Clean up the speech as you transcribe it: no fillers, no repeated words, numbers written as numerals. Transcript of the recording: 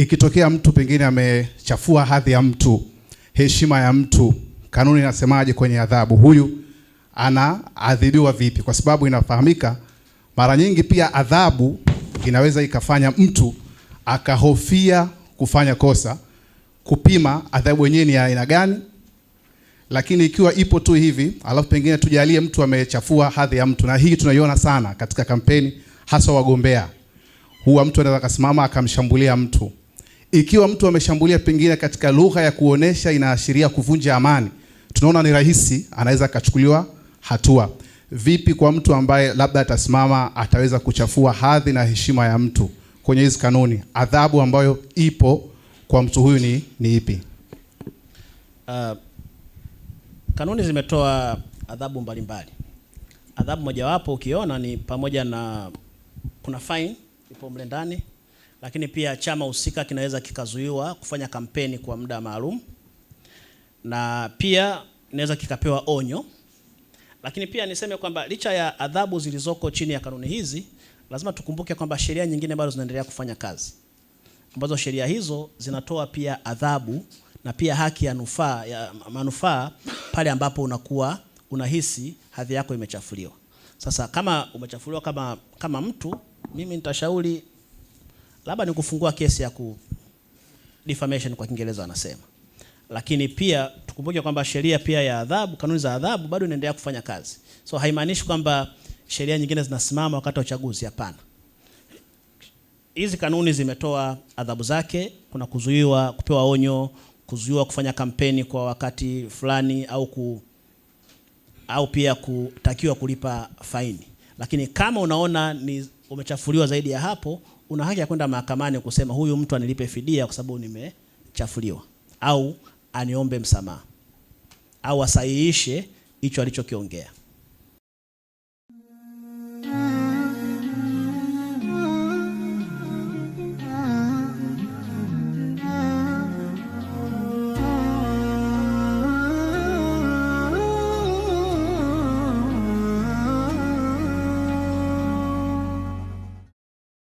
Ikitokea mtu pengine amechafua hadhi ya mtu, heshima ya mtu, kanuni inasemaje kwenye adhabu? Huyu anaadhibiwa vipi? Kwa sababu inafahamika mara nyingi pia adhabu inaweza ikafanya mtu akahofia kufanya kosa, kupima adhabu yenyewe ni ya aina gani. Lakini ikiwa ipo tu hivi, alafu pengine tujalie mtu amechafua hadhi ya mtu, na hii tunaiona sana katika kampeni, hasa wagombea, huwa mtu anaweza akasimama akamshambulia mtu. Ikiwa mtu ameshambulia pengine katika lugha ya kuonesha inaashiria kuvunja amani, tunaona ni rahisi anaweza akachukuliwa hatua. Vipi kwa mtu ambaye labda atasimama ataweza kuchafua hadhi na heshima ya mtu? Kwenye hizi kanuni, adhabu ambayo ipo kwa mtu huyu ni ipi? Kanuni zimetoa adhabu mbalimbali. Adhabu mojawapo ukiona ni pamoja na kuna fine ipo mle ndani, lakini pia chama husika kinaweza kikazuiwa kufanya kampeni kwa muda maalum, na pia inaweza kikapewa onyo. Lakini pia niseme kwamba licha ya adhabu zilizoko chini ya kanuni hizi, lazima tukumbuke kwamba sheria nyingine bado zinaendelea kufanya kazi, ambazo sheria hizo zinatoa pia adhabu na pia haki ya nufaa, ya manufaa pale ambapo unakuwa unahisi hadhi yako imechafuliwa. Sasa kama umechafuliwa kama mtu, mimi nitashauri labda ni kufungua kesi ya ku defamation kwa Kiingereza wanasema. Lakini pia tukumbuke kwamba sheria pia ya adhabu, kanuni za adhabu bado inaendelea kufanya kazi. So haimaanishi kwamba sheria nyingine zinasimama wakati wa uchaguzi, hapana. Hizi kanuni zimetoa adhabu zake, kuna kuzuiwa, kupewa onyo, kuzuiwa kufanya kampeni kwa wakati fulani au pia kutakiwa kulipa faini. Lakini kama unaona ni umechafuliwa zaidi ya hapo, una haki ya kwenda mahakamani kusema huyu mtu anilipe fidia kwa sababu nimechafuliwa, au aniombe msamaha, au asahihishe hicho alichokiongea.